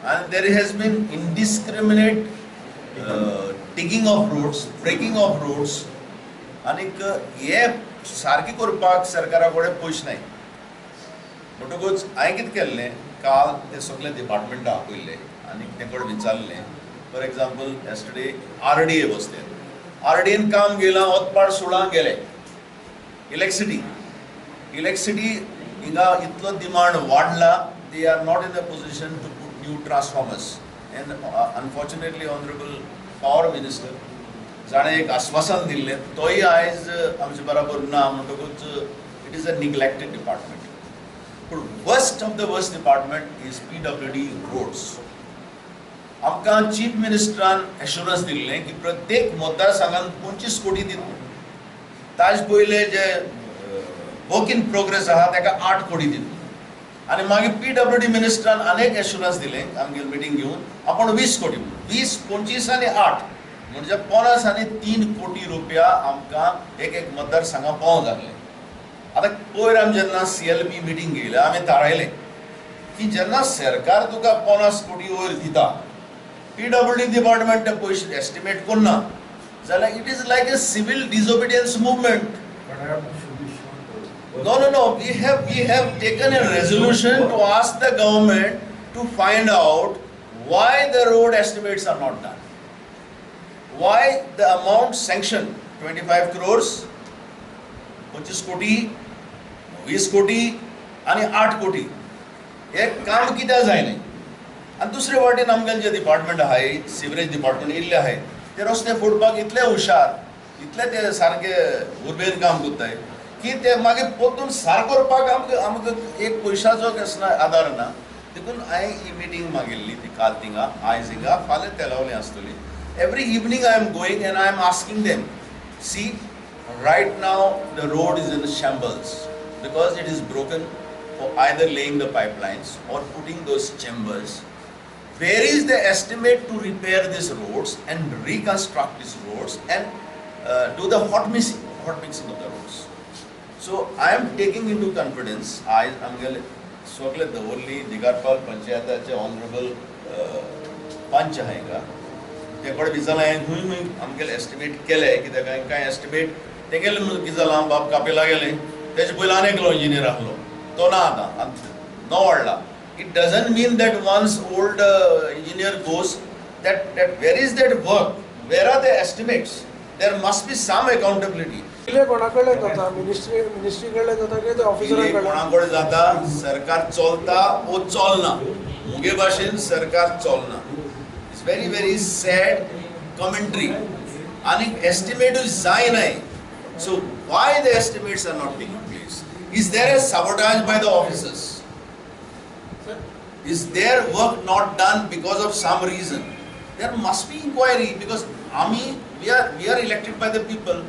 आनी there has been indiscriminate digging of roads, breaking of roads आनीक हे सारकें करपाक सरकारा कडेन पयशे नाय. म्हणटकूच हांवें कितें केल्लें, काल ते सगळे डिपार्टमेंटां आपयल्ले आनी ते कडेन विचारलें. For example yesterday RDA बसले, आरडीएन काम गेलां वतपाड 16 गेले. इलेक्ट्रिसिटी, इलेक्ट्रिसिटी हिंगा इतलो डिमांड वाडला, they are not in the position to put new transformers. And unfortunately honourable power minister जाणें एक आश्वासन दिल्लें तोय आयज आमचे बराबर ना. म्हणटकूच it is a neglected department. पूण worst of the worst department is PWD roads. आमकां चीफ मिनिस्टरान एश्युरन्स दिल्लें की प्रत्येक मतदारसंघान 25 कोटी दितले. ताजे पयले जे वर्क इन प्रोग्रेस आहा ताका 8 कोटी दितले. आनी मागीर पीडब्ल्यूडी मिनिस्टरान अनेक एश्युरन्स दिलें आमगेर मिटींग घेवन आपूण 20 कोटी, 20, 25 आनी 8 म्हणजे 53 कोटी रुपया आमकां एक एक मतदारसंघां पावोंक लागले. आतां पयर आमी जेन्ना CLP meeting घेयल्या आमी थारायलें की जेन्ना सरकार तुका 50 कोटी वयर दिता, पीडब्ल्यूडी डिपार्टमेंट ते पयशे एस्टिमेट करना जाल्यार it is like a civil disobedience movement. No, no, no. We have taken a resolution to ask the government to find out why the road estimates are not done, why the amount sanctioned 25 crores, 25 कोटी, 20 कोटी आनी 8 कोटी हे काम कित्याक जायना. आनी दुसरे वाटेन आमगेले जे डिपार्टमेंट आहाय, सिवरेज डिपार्टमेंट इल्ले आहाय, ते रस्ते फोडपाक इतले हुशार, इतले ते सारके उर्बेन काम करताय की ते मागीर परतून सार करपाक आमकां आमकां एक पयशाचो कसलो आदार ना. देखून हांवें ही मिटींग मागिल्ली ती काल थिंगा, आयज हिंगा, फाल्यां तेलावली आसतली. Every evening I am going and I am asking them, see right now the road is in shambles because it is broken for either laying the pipelines or putting those chambers. Where is the estimate to repair these roads and reconstruct these roads and do the hot mixing of the roads? So I am taking into confidence, आयज आमगेले सगळे दवर्ली दिगारपाल पंचायताचे honourable पंच आहाय का ते कडेन विचारलां हांवें खंय खंय आमगेले एस्टिमेट केले कित्याक हांवें कांय एस्टिमेट तेगेले कितें जालां, बाब कापेला गेले तेजे पयलीं आनी एकलो इंजिनियर आहलो तो ना आतां न वाडला. It doesn't mean that once old engineer goes that where is that work, where are the estimates, there must be some accountability. कोणा कडल्यान जाता, मिनिस्ट्री कडल्यान जाता की ऑफिसरा कडल्यान कोणा कडेन जाता? सरकार चलता वो चलना, मुगे भाशेन सरकार चलना. It's very very sad commentary. आनी एस्टिमेटूय जायनाय. So why the estimates are not taking place? Is there a sabotage by the officers? Is their work not done because of some reason? There must be inquiry because we are elected by the people.